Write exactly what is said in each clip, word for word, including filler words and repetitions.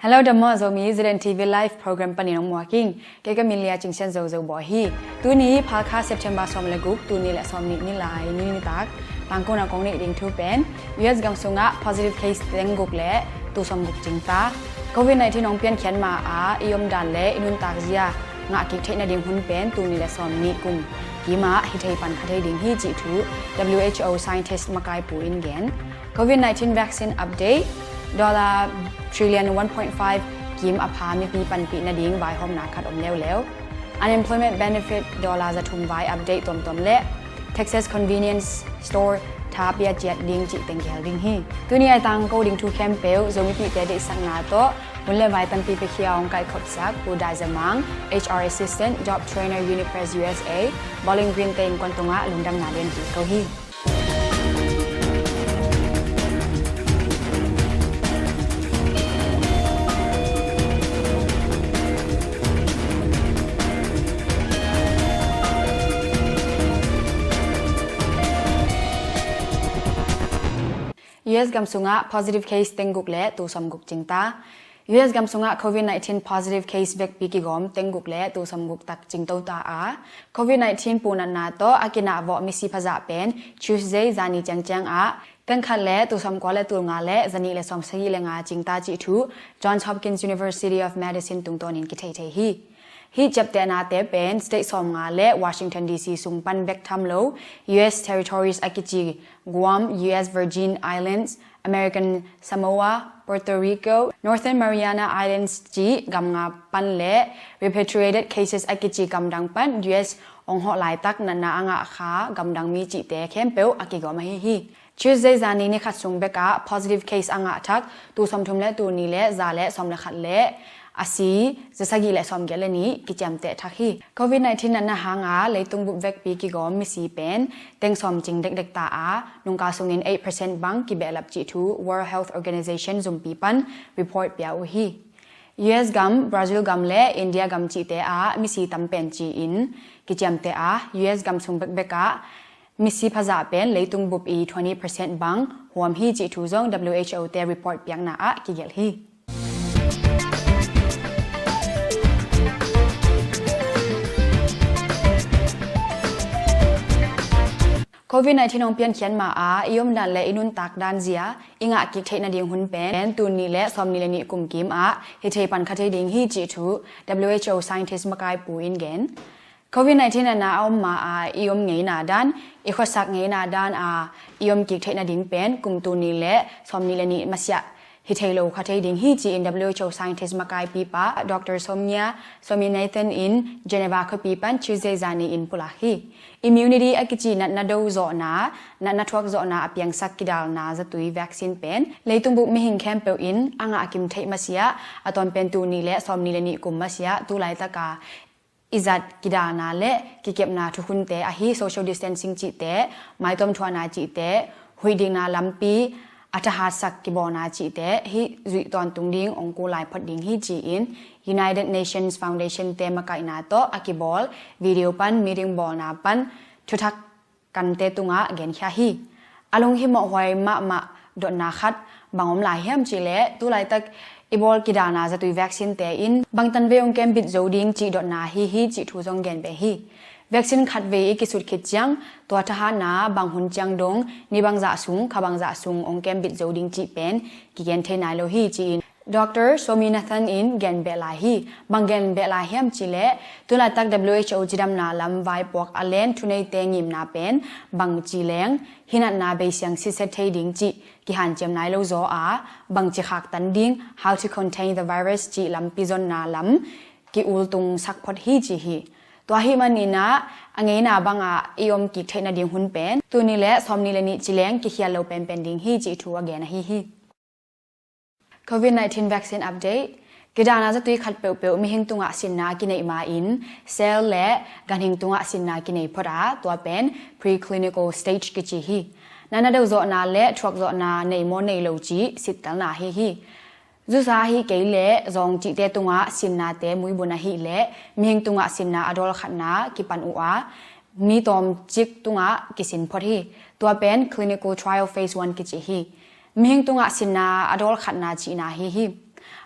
Hello, dam maw, Zomi Zeden T V Live Program panin hong muak ing. Kei ka min Lia Cing Sian Zo Zo Bawi hi. Tuni Phalkha September sawm le guk, tul nih le sawm nih ni lai, ni nitak, tangkona kong neih ding thu pen U S gam sungah positive case teng guk le tul sawm guk cingta. Covid nineteen hong piankhiat ma-a i omdan le i nuntak zia ngah kik theih nading hun pen tul nih le sawm nih kum kim ah hi thei pan kha thei ding hi cih thu W H O scientist makai pu in gen. Covid nineteen vaccine update, dollar trillion one point five kim a pha mipi panpih nading vaihawmna khat om leuleu. Unemployment benefit dollar za thum vai update tuamtuam le Texas convenience store tha pia ciat ding cih teng kihel ding hi. Tuni a i tangko ding thu khempeuh Zomipihte deihsakna tawh hun le vai tampi piakhia hong kaihkhopsak Pu Dai Za Mang, H R assistant, job trainer, Unipress U S A, Bowling Green te innkuan tungah lungdamna lian kiko hi. U S gam sungah positive case teng guk le tul sawm guk cingta. U S gam sungah Covid nineteen positive case vekpi kigawm teng guk le tul sawm guk tak cingto ta a, Covid nineteen punatna tawh a kinah vawh misi phazah pen Tuesday zani ciangciang ah teng khat le tul sawm kua le tul nga le za nih le sawm sagih le nga cingta cih thu Johns Hopkins University of Medicine tungtawnin kithei thei hi. Hih ciaptehnate pen state sawm nga le Washington D C sung pan bek tham lo U S territories a kici Guam, U S Virgin Islands, American Samoa, Puerto Rico, Northern Mariana Islands cih gam nga pan le repatriated cases a kici gam dang pan U S hong hawh laitak natna a ngah kha gam dang mi cihte khempeuh a kigawm ahi hi. Tuesday zani ni khat sung bekah positive case a ngah thak tul sawm thum le tul nih le za le sawm le khat le a si za sagih le sawm giat le nih kiciamteh thak hi. Covid nineteen natna hanga leitung bup vekpi kigawm misi pen teng sawm cing dekdek ta a, nungkal sungin eight percent bang kibehlap cih thu World Health Organization zumpi pan report pia uh hi. U S gam, Brazil gam le India gam cihte ah misi tam pen ci-in kiciamteh a, U S gam sung bekbek ah misi phazah pen leitung bup i twenty percent bang huam hi cih thu zong W H O te report piakna ah kigelh hi. Covid nineteen hong piankhiat ma-a i omdan le i nuntak dan zia i ngah kik theih nading hun pen tul nih le sawm nih le nih kum kim ah hi thei pan kha thei ding hi cih thu W H O scientist makai pu in gen. Covid nineteen natna a om ma-a i om ngeina dan, i khuasak ngeina dan a i om kik theih nading pen kum tul nih le sawm nih le nih masiah hi thei lo kha thei ding hi ci-in W H O scientist makaipipa Doctor Somia Swaminathan in Geneva khuapi pan Tuesday zani in pulak hi. Immunity a kici natna do zawhna, natna thuak zawhna a piangsak kidalna zatui vaccine pen leitung bup mihing khempeuh in a ngah kim theih masiah a tawn pen tul nih le sawm nih le nih kum masiah tu laitaka i zat kidalna le kikepna thukhunte ahi social distancing cihte, maitawm thuahna cihte, huihdikna lampi a thahatsak kibawlna cihte hih zuih tawntung ding ong ku lai phot ding hi ci-in United Nations Foundation te makaihna tawh a kibawl video pan meeting bawlna pan thuthak kante tungah genkhia hi. A lunghimawhhuai mahmah dotna khat bang om lai hiam cihleh tu laitak i bawl kidalna zatui vaccine te in bangtan vei ong kembit zo ding cih dotna hi hi cih thu zong gen beh hi. Vaccine khat vei i kisut khit ciang tua thahatna bang hun ciang dong ni bangzah sung kha bangzah sung ong kembit zo ding cih pen kigen thei nai lo hi ci-in Doctor Swaminathan in gen beh lai hi. Bang gen beh lai hiam cihleh tu laitak W H O cidamna lam vaipuak a len thuneite ngimna pen bang ci leng hi natna beisiang sitset thei ding cih kihanciam nai lo zaw a bang ci khaktan ding, how to contain the virus cih lampi zonna lam ki ultung sak phot hi ci hi. Tua hih maninah a ngeina bangah i om kik theih nading hun pen tul nih le sawm nih le nih ci leng kikhial lo penpen ding hi cih thu a gen ahi hi. Covid nineteen vaccine update. Kidalna zatui khat peuhpeuh mihing tungah sinna kineih ma-in cell le ganhing tungah sinna kinei phot a tua pen preclinical stage kici hi. Natna do zawhna le thuak zawhna nei maw nei lo cih sittelna hi hi. Zusa ahi kei le zawng cihte tungah sinnate muibun ahi le mihing tungah sinna a dawl khatna kipan uh a mi tawmcik tungah kisin phot hi. Tua pen clinical trial phase one kici hi. Mihing tungah sinna a dawl khatna cihna hi hi.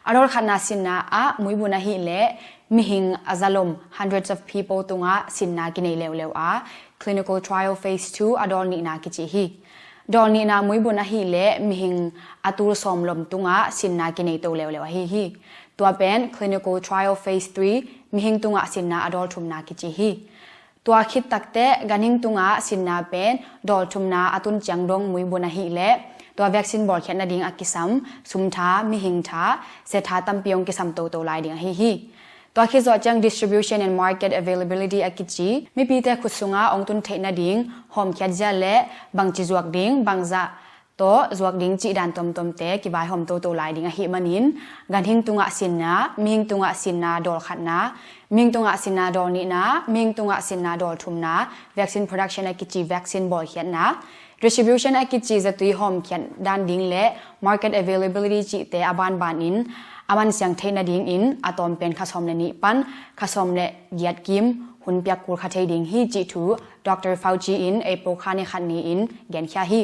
A dawl khatna sinna ah muibun ahih leh mihing a zalom hundreds of people tungah sinna kinei leuleu a, clinical trial phase two a dawl nihna kici hi. Dawl nihna muibun ahih leh mihing a tul sawm lom tungah sinna kinei to leuleu ahi hi. Tua pen clinical trial phase three, mihing tungah sinna a dawl thumna kici hi. Tua khit takteh ganhing tungah sinna pen dawl thumna a tun ciang dong muibun ahih leh tua vaccine bawlkhiat nading a kisam sumtha, mihing tha, setha tampi hong kisam toto lai ding ahi hi. Tua khit zawh ciang distribution and market availability a kici, mipite khut sungah hong tun theih nading hawmkhiat zia le bangci zuak ding, bangzah tawh zuak ding cih dan tuamtuamte kivaihawm toto lai ding ahih manin, ganhing tungah sinna, mihing tungah sinna dawl khatna, mihing tungah sinna dawl nihna, mihing tungah sinna dawl thumna, vaccine production a kici vaccine bawlkhiatna, distribution a kici zatui hawmkhiat dan ding le market availability cihte a banbanin a mansiang theih nadingin a tawm pen kha sawm le nih pan kha sawm le giat kim hun piak kul kha thei ding hi cih thu Doctor Fauci in April kha ni khat ni-in genkhia hi.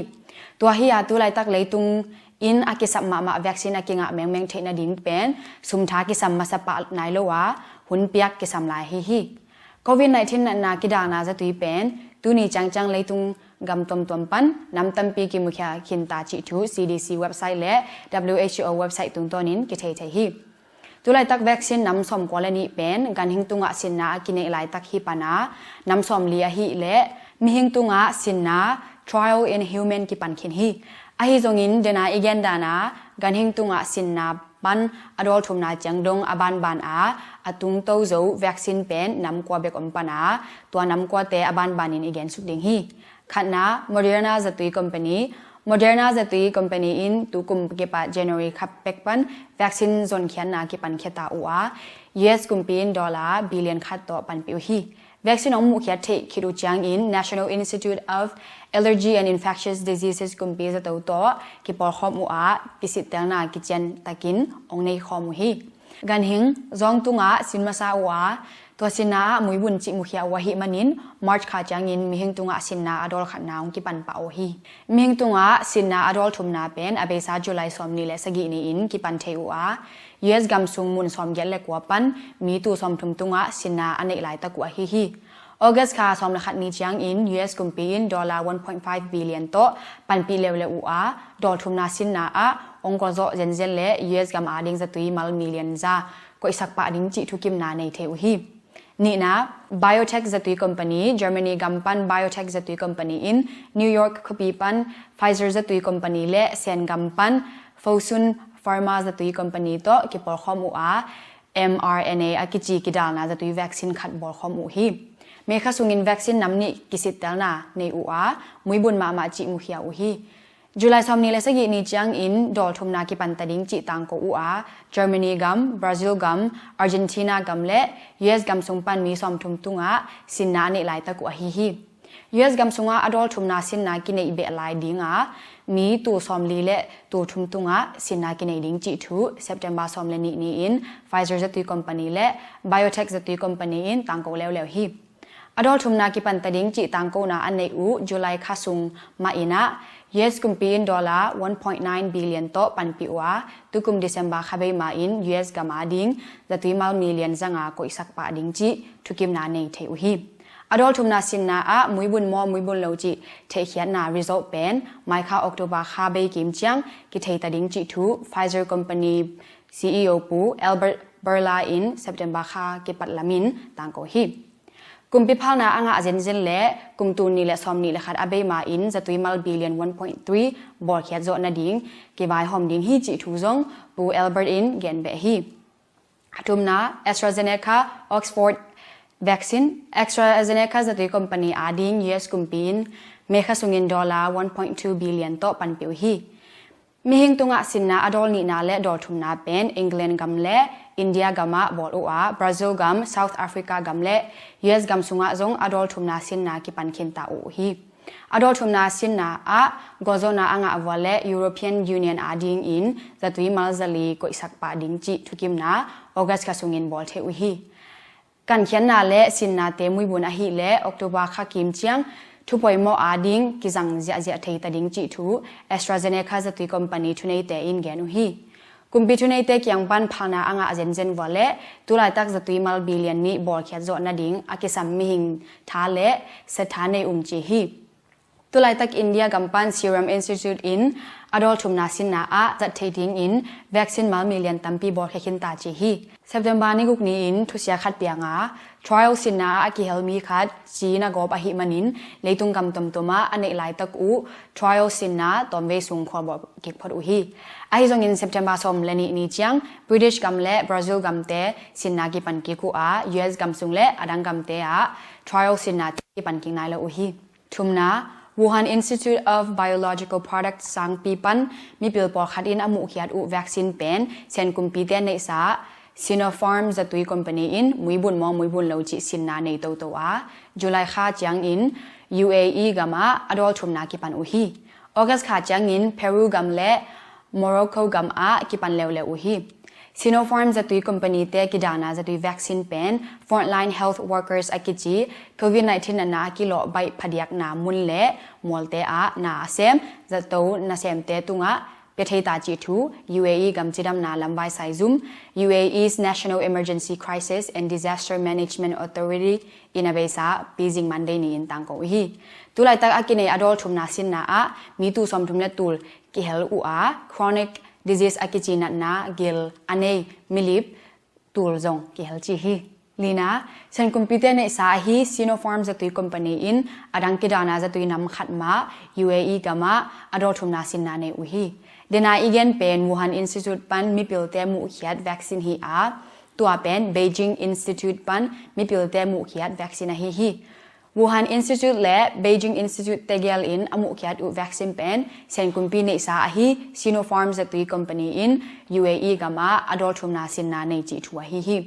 Tua hi a, tu laitak leitung in a kisap mahmah vaccine a kingah mengmeng theih nading pen sumtha kisam masa pah nai lo a, hun piak kisam lai hi hi. Covid nineteen natna kidalna zatui pen tuni ciangciang leitung gam tuamtuam pan nam tampi kimukhia khinta cih thu C D C website le W H O website tungtawnin kithei thei hi. Tu laitak vaccine nam sawmkua le nih pen ganhing tungah sinna a kineih laitak hi pan a, nam sawmli ahih leh mihing tungah sinna trial in human kipan khin hi. Ahi zongin dena i gen dan a ganhing tungah sinna pan a dawl thumna ciang dong a banban a a tungto zo vaccine pen nam kua bek om pan a, tua nam kuate a banbanin i gensuk ding hi. Khatna, Moderna zatui company. Moderna zatui company in tukum kipat January kha pek pan vaccine zonkhiatna kipan khia ta uh a, U S kumpi in dollar billion khat tawh panpih uh hi. Vaccine hong muhkhiat theih khit uh ciangin National Institute of Allergy and Infectious Diseases kumpi zato tawh kipawlkhawm uh a, kisittelna kician takin hong neikhawm uh hi. Ganhing zawng tungah sin masa uh a, tua sinna ah muibun cih mukhia uh ahih manin March kha ciangin mihing tungah sinna a dawl khatna hong kipan pah uh hi. Mihing tungah sinna a dawl thumna pen a beisa July sawmnih le sagih ni-in kipan thei uh a, U S gam sung mun sawmgiat le kua pan mi tul sawmthum tungah sinna a neih laitak uh ahi hi. August kha sawm le khat ni ciangin U S kumpi in dollar one point five billion tawh panpih leuleu uh a, dawl thumna sinna ah hong gualzawh zenzen le U S gam ading zatui mal million za koihsak pah ding cih thukimna nei thei uh hi. Nihna, BioNTech zatui company, Germany gam pan BioNTech zatui company in New York khuapi pan Pfizer zatui company le Sen gam pan Fosun Pharma zatui company tawh kipawlkhawm uh a, M R N A a kici kidalna zatui vaccine khat bawlkhawm uh hi. May kha sungin vaccine nam nih kisittelna nei uh a, muibun mahmah cih mukhia uh hi. July sawmnih le sagih ni ciangin dawl thumna kipanta ding cih tangko uh a, Germany gam, Brazil gam, Argentina gam le U S gam sung pan mi sawmthum tungah sinna a neih laitak uh ahi hi. U S gam sungah a dawl thumna sinna kineih beh lai ding a, mi tul sawmli le tul thum tungah sinna kinei ding cih thu September sawm le nih ni-in Pfizer zatui company le BioNTech zatui company in tangko leuleu hi. A dawl thumna kipanta ding cih tangkona a neih uh July kha sung mah in ah U S kumpi in dollar one point nine billion tawh panpih uh a, tukum December kha bei ma-in U S gam ading zatui mal million zanga koihsak pah ding cih thukimna nei thei uh hi. A dawl thumna sinna ah muibun maw muibun lo cih theihkhiatna result pen mai kha October kha bei kim ciang kithei ta ding cih thu Pfizer company C E O Pu Albert Bourla in September kha kipat lamin tangko hi. Kumpi phalna a ngah zenzen le kum tul nih le sawmnih le khat a bei ma-in zatui mal billion one point three bawlkhiat zawh nading kivaihawm ding hi cih thu zong Pu Albert in gen beh hi. A thumna, AstraZeneca Oxford vaccine. AstraZeneca zatui company ading U S kumpi in May kha sungin dollar one point two billion tawh panpih uh hi. Mihing tungah sinna a dawl nihna le dawl thumna pen England gam le India gamah bawl uh a, Brazil gam, South Africa gam le U S gam sungah zong a dawl thumna sinna kipan khinta uh hi. A dawl thumna sinna ah gualzawhna a ngah vua le European Union adingin zatui mal zali koihsak pah ding cih thukimna August kha sungin bawl thei uh hi. Kankhiatna le sinnate muibun ahih le October kha kim ciang thupoimawh ading kizang ziahziah thei ta ding cih thu AstraZeneca zatui company thuneite in gen uh hi. Kumpi thuneite kiang pan phalna a ngah zenzen vua le tulaitak zatui mal billion nih bawlkhiat zawh nading a kisam mihing tha le setha nei um ci hi. Tulaitak India gam pan Serum Institute in a dawl thumna sinna ah zat theih dingin vaccine mal million tampi bawlkhia khin ta ci hi. September ni guk ni-in thusia khat piang a trial sinna ah a kihel mi khat ci na gawp ahih manin leitung gam tomtom ah a neih laitak uh trial sinna tawmvei sung khualbawh kik phot uh hi. Ahi zongin September sawm le nih ni ciang British gam le Brazil gamte sinna kipan kik uh a, U S gam sung le a dang gamte ah trial sinna kipan kik nai lo uh hi. Thumna, Wuhan Institute of Biological Products sangpi pan mipil pawlkhat in a muhkhiat uh vaccine pen Sen kumpite neihsa Sinopharm zatui company in muibun maw muibun lo cih sinna nei toto a, July kha ciangin U A E gam ah a dawl thumna kipan uh hi. August kha ciangin Peru gam le Morocco gam ah kipan leuleu uh hi. Sinopharm zatui company te kidana zatui vaccine pen frontline health workers a kici covid nineteen natna a kilawh baih phadiakna mun le mualte ah na a sem zato nasemte tungah pia thei ta cih thu U A E gam cidamna lamvai saizum U A E's National Emergency Crisis and Disaster Management Authority in a beisa pizing Monday ni-in tangko uh hi. Tulaitak a kinei a dawl thumna sinna ah mi tul sawmthum le tul kihel uh a, chronic disease a kici natna gil a nei milip tul zong kihel ci hi. Lina, Sen kumpite neihsa ahi Sinopharm zatui company in a dang kidana zatui nam khat mah U A E gam ah a dawl thumna sinna nei uh hi. Dena i gen pen Wuhan Institute pan mipilte muhkhiat vaccine hi a, tua pen Beijing Institute pan mipilte muhkhiat vaccine ahi hi. Wuhan Institute le Beijing Institute tegel in a muhkhiat uh vaccine pen Sen kumpi neihsa ahi Sinopharm zatui company in U A E gam ah a dawl thumna sinna nei cih thu ahi hi.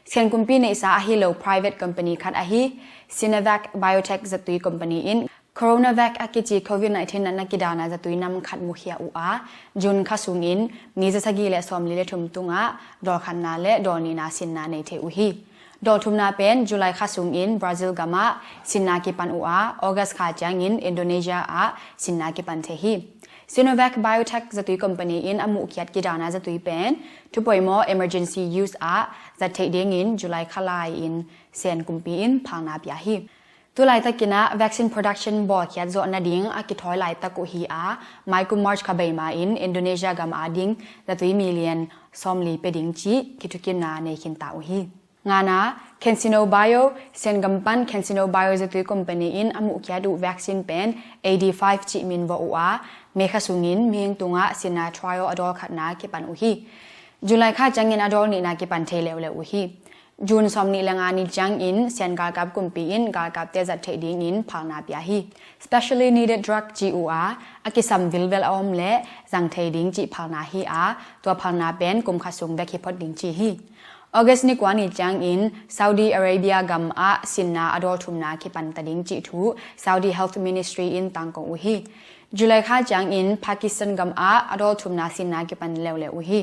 Sen kumpi neihsa ahi lo private company khat ahi Sinovac Biotech zatui company in Coronavac a kici covid nineteen natna kidana zatui nam khat mukhia uh a, June kha sungin mi zasagi le sawmli le thum tungah dawlkhatna le dawlnihna sinna nei thei uh hi. Dawlthumna pen July kha sungin Brazil gam ah sinna kipan uh a, August kha ciangin Indonesia ah sinna kipan thei hi. Sinovac Biotech zatui company in a muhkhiat kidana zatui pen thupoimaw emergency use ah zat theih dingin July kha lai-in Sen kumpi in phalna pia hi. Tulaitakin ah vaccine production bawlkhiat zawh nading a kithawi laitak uh hi a, maikum March kha beima in Indonesia gam ading zatui million sawmli pe ding cih kithukimna nei khinta uh hi. Ngana, CanSino Bio, Sen gam pan CanSino Bio zatui company in a muhkhiat uh vaccine pen A D five cih min vawh uh a, May kha sungin mihing tungah sinna trial a dawlkhatna kipan uh hi. July kha ciangin a dawl nihna kipan thei leuleu uh hi. June sawmnih le nga ni ciangin Sen galkap kumpi in galkapte zat theih dingin phalna pia hi. Specially needed drug ci uh a, a kisam vilvel a om le zang thei ding cih phalna hi a, tua phalna pen kum khat sung bek hi phot ding ci hi. August ni kua ni ciangin Saudi Arabia gam ah sinna a dawl thumna kipan ta ding cih thu Saudi Health Ministry in tangko uh hi. July kha ciangin Pakistan gam ah a dawl thumna sinna kipan leuleu uh hi.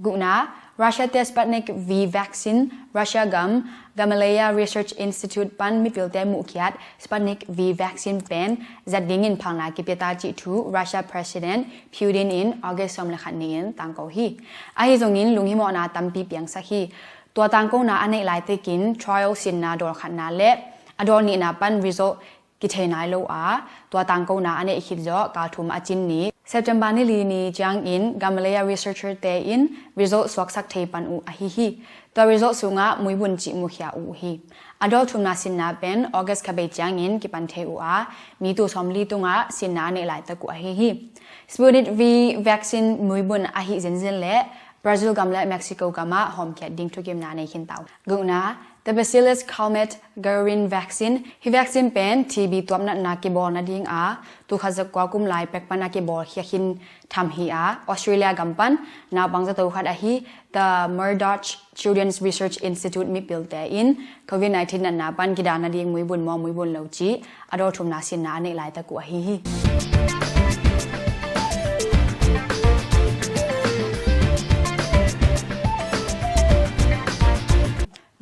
Gukna, Russia te Sputnik V vaccine, Russia gam Gamaleya Research Institute pan mipilte muhkhiat Sputnik V vaccine pen zat dingin phalna kipia ta cih thu Russia President Putin in August sawm le khat ni-in tangko hi. Ahi zongin lunghimawhna tampi piangsak hi. Tua tangkona a neih laitakin trial sinna dawlkhatna le a dawl nihna pan result kithei nai lo a, tua tangkona a neih khit zawh kal thum a cin ni September ni li ni ciangin Gamaleya researcher te in result suaksak thei pan uh ahi hi. Tua result sungah muibun cih mukhia uh hi. A dawl thumna sinna pen August kha bei ciangin kipan thei uh a, mi tul sawmli tungah sinna a neih laitak uh ahi hi. Sputnik V vaccine muibun ahi zenzen le Brazil gam le Mexico gam ah hawmkhiat ding thukimna nei khinta uh. Gukna, the Bacillus Calmette Guerin vaccine. Hi vaccine pen T B tuamnatna kibawl nading a, tul khat zakua kum lai pek pan a kibawl khia khin tham hi a, Australia gam pan naupang zato khat ahi the Murdoch Children's Research Institute mipilte in covid nineteen natna pan kidan nading muibun maw muibun lo cih a dawl thumna sinna a neih laitak uh ahi hi.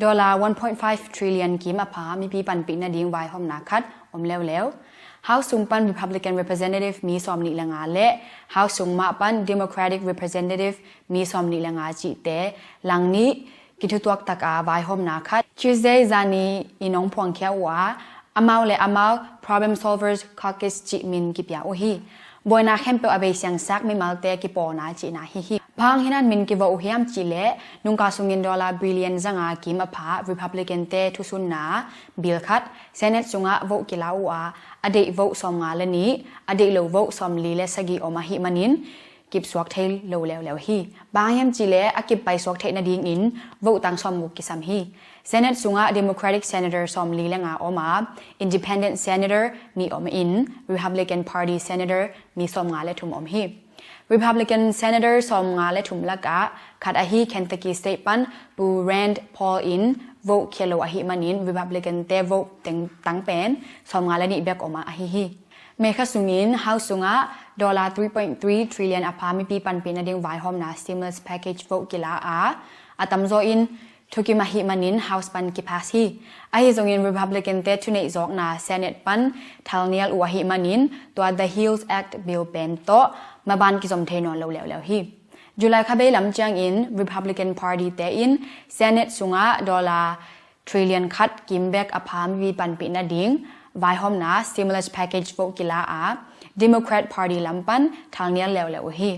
Dollar one point five trillion kim a pha mipi panpih nading vaihawmna khat om leuleu. House sung pan Republican Representative mi sawm nih le nga le House sung mah pan Democratic Representative mi sawm nih le nga cihte lang nih kithutuak taka vaihawmna khat Tuesday zani in hong phuangkhia uh a, amau le amau Problem Solvers Caucus cih min kipia uh hi. Buaina khempeuh a bei siangsak mimalte kipawlna cihna hi hi. Bang hang hinan min kivo uh hiam cihleh, nungka sungin dollar billion zanga kim a pha Republican te thusunna bill khat Senate sungah vote kila uh a, a deih vote sawmnga le nih, a deih lo vote sawmli le sagih om ahih manin kipsuak thei lo leuleu hi. Bang hang hiam cihleh a kippaisuak theih nadingin vote tang sawmguk kisam hi. Senate sungah Democratic Senator sawmli le nga om a, Independent Senator nih om in, Republican Party Senator mi sawmnga le thum om hi. Republican Senator sawmnga le thum lakah khat ahi Kentucky State pan Pu Rand Paul in vote khia lo ahih manin Republican te vote teng tang pen sawmnga le nih bek om a ahi hi. May kha sungin House sungah dollar three point three trillion a pha mipi panpih nading vaihawmna stimulus package vote kila a, a tamzaw in thukim ahih manin House pan kipass hi. Ahi zongin Republican te thuneih zawkna Senate pan thalnial uh ahih manin tua The heals Act bill pen tawh maban kizom thei nawn lo leuleu hi. July kha bei lam ciangin Republican Party te in Senate sungah dollar trillion khat kim bek a pha mipi panpih nading vaihawmna stimulus package vote kila a, Democrat Party lam pan thalnial leuleu uh hi.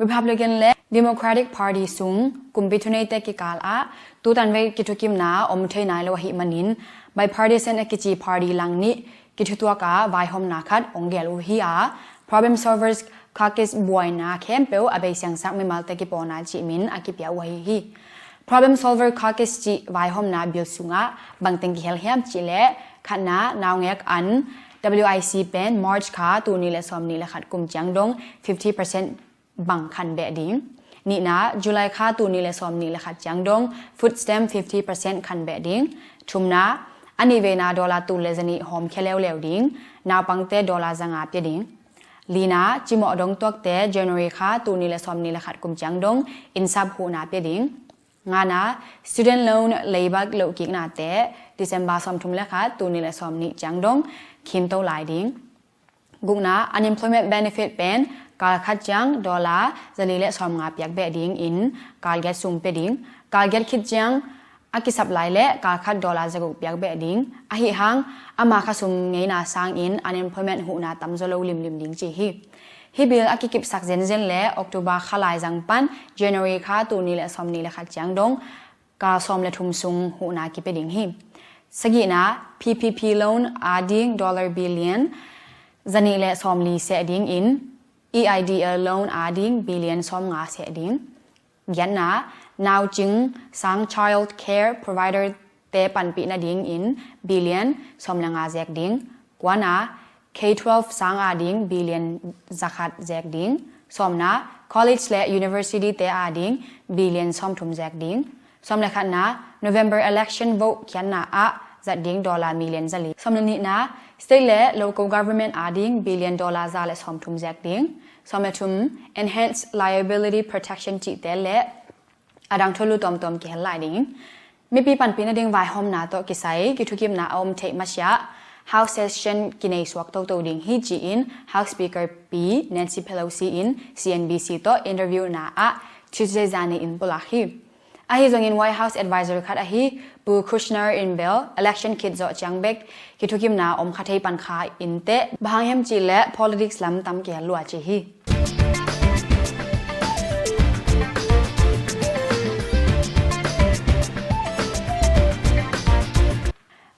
Republican le Democratic Party sung kumpi thuneite kikal ah tutan vei kithukimna om thei nai lo ahih manin bipartisan a kici party lang nih kithutuak a vaihawmna khat ong gel uh hi a, Problem Solvers Caucus buaina khempeuh a bei siangsak mimalte kipawlna cih min a kipia uh ahi hi. Problem Solver Caucus cih vaihawmna bill sungah bangteng kihel hiam cihleh, khatna naungek an W I C pen March kha tul nih le sawmnih le khat kum ciang dong fifty percent bang khanbeh ding. Nihna, July kha tul nih le sawmnih le khat ciang dong food stamp fifty percent khanbeh ding. Thumna, a nih veina dollar tul le zanih hawmkhia leuleu ding. Naupangte dollar zanga pia ding. Lina, cimawh dongtuakte January kha tul nih le sawmnih le khat kum ciang dong innsap huhna pia ding. Ngana, student loan leibak lohkiknate December sawmthum le khat tul nih le sawmnih ciang dong khimto lai ding. Gukna, unemployment benefit pen kal khat ciang dollar zali le sawmnga piak beh dingin kal giat sung pia ding. Kal giat khit ciang a kisap lai le kal khat dollar zaguk piak beh ding. Ahi hang ama kha sum ngeina sangin unemployment huhna tamzaw lo limlim ding ci hi. Hih bill a kikipsak zenzen le October kha laizang pan January kha tul nih le sawmnih le khat ciang dong kal sawm le thum sung huhna kipia ding hi. Sagihna, P P P loan a ding dollar billion zanih le sawmli seh dingin, E I D L loan a ding billion sawmnga seh ding. Giatna, naucing sang child care provider te panpih nadingin billion sawm le nga zek ding. Kuana, K twelve sang a ding billion zakhat zek ding. Sawmna, college le university te a ding billion sawmthum zek ding. Sawm le khatna, November election vote khiatna ah zat ding dollar million zali. Sawm le nihna, state le local government a ding billion dollar za le sawmthum zek ding. Sawm le thum, enhanced liability protection cihte le a dang thulu tuamtuam kihel lai ding. Mipi panpih nading vaihawmna tawh kisai kithukimna a om theih masiah House session kinei suak toto ding hi ci-in House Speaker Pi Nancy Pelosi in C N B C tawh interview na ah Tuesday zani in pulak hi. Ahi zongin White House advisor khat ahi Pu Kushner in bel election khit zawh ciang bek kithukimna om kha thei pan kha inteh, bang hang hiam cihleh politics lam tam kihel lua ci hi.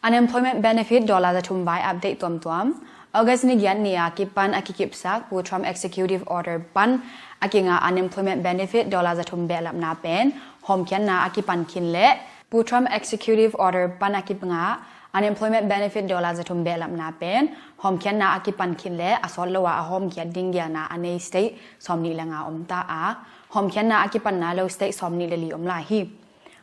Unemployment benefit dollar zathum vai update tuamtuam. August ni giat ni a kipan a kikipsak Pu Trump executive order pan a kinga unemployment benefit dollar zathum behlapna pen hawmkhiatna a kipan khin leh Pu Trump executive order pan a kinga unemployment benefit dollar zathum behlapna pen hawmkhiatna a kipan khin leh a sawt lo a a hawmkhiat ding gialna a nei state sawmnih le nga om ta a, hawmkhiatna a kipanna lo state sawmnih le li om lai hi.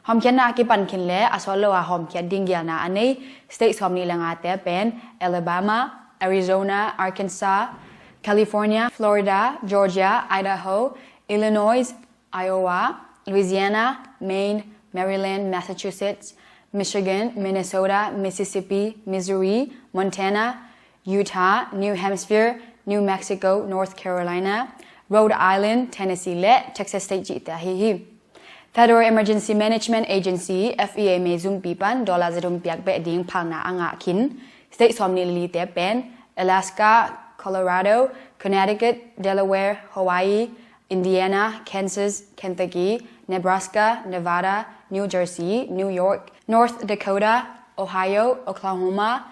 Hawmkhiatna a kipan khin leh a sawt lo a hawmkhiat ding gialna a nei state sawmnih le ngate pen Alabama, Arizona, Arkansas, California, Florida, Georgia, Idaho, Illinois, Iowa, Louisiana, Maine, Maryland, Massachusetts, Michigan, Minnesota, Mississippi, Missouri, Montana, Utah, New Hampshire, New Mexico, North Carolina, Rhode Island, Tennessee le Texas State cihte ahi hi. Federal Emergency Management Agency, F E M A, zumpi pan dollar zathum piak beh ding phalna a ngah khin state sawmnih le lite pen Alaska, Colorado, Connecticut, Delaware, Hawaii, Indiana, Kansas, Kentucky, Nebraska, Nevada, New Jersey, New York, North Dakota, Ohio, Oklahoma,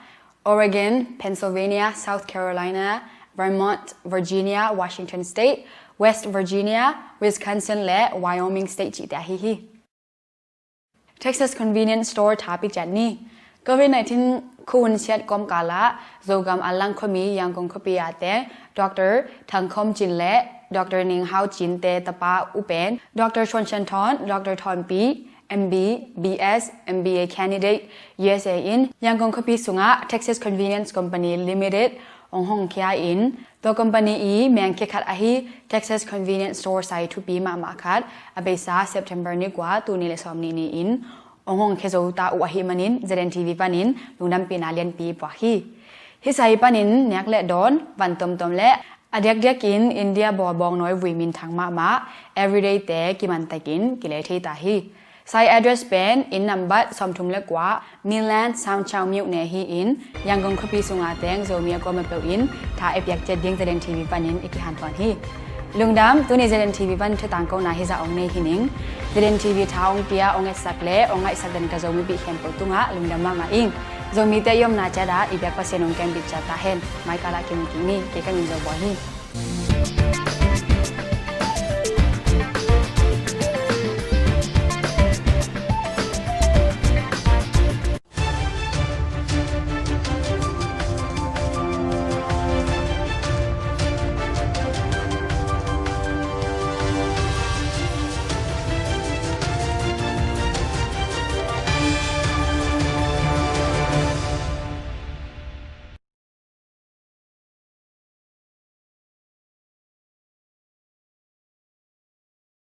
Oregon, Pennsylvania, South Carolina, Vermont, Virginia, Washington State, West Virginia, Wisconsin le Wyoming State cihte ahi hi. Texas Convenience Store thapi ciat ni. Covid nineteen khuahun siat kawmkal ah Zogam a lang khuami Yangon khuapi ah teng Doctor Thang Khom Cin le Doctor Ning Hau Cin te tapa u pen Doctor Chuan Sian Thawn, Doctor Thawn Pi, M B, B S, M B A candidate, U S A in Yangon khuapi sungah Texas Convenience Company Limited ong hong khia in, tua company i mengkhia khat ahi Texas Convenience Store sai thupi mahmah khat a beisa September ni kua, tul nih le sawmnih ni-in ong hong khia zo ta uh ahih manin Z N T V panin lungdampihna lianpi puak hi. Hih sai panin nek le dawn, van tomtom le a diakdiakin India bawl bawngnawi vui minthang mahmah everyday te kimantakin kile thei ta hi. Sai address pen inn nambat sawmthum le kua, Minland, Sangchang Myo Ne hi-in, Yangon khuapi sunga teng Zomi a kuama peuh in tha i piak ciat ding Z N T V panin i kihanthawn hi. Lungdam, tuni Z N T V pan thu tangkona hizah ong nei hi ning. Z N T V tha ong pia, ong etsak le ong ngaihsak den ka Zomipih khempeuh tungah lungdam mahmah ing. Zomite i omna ciat ah i biak Pasian ong kembit ciat ta hen. Mai kal ah kimu kik ni. Kei ka min Zo Bawi hi.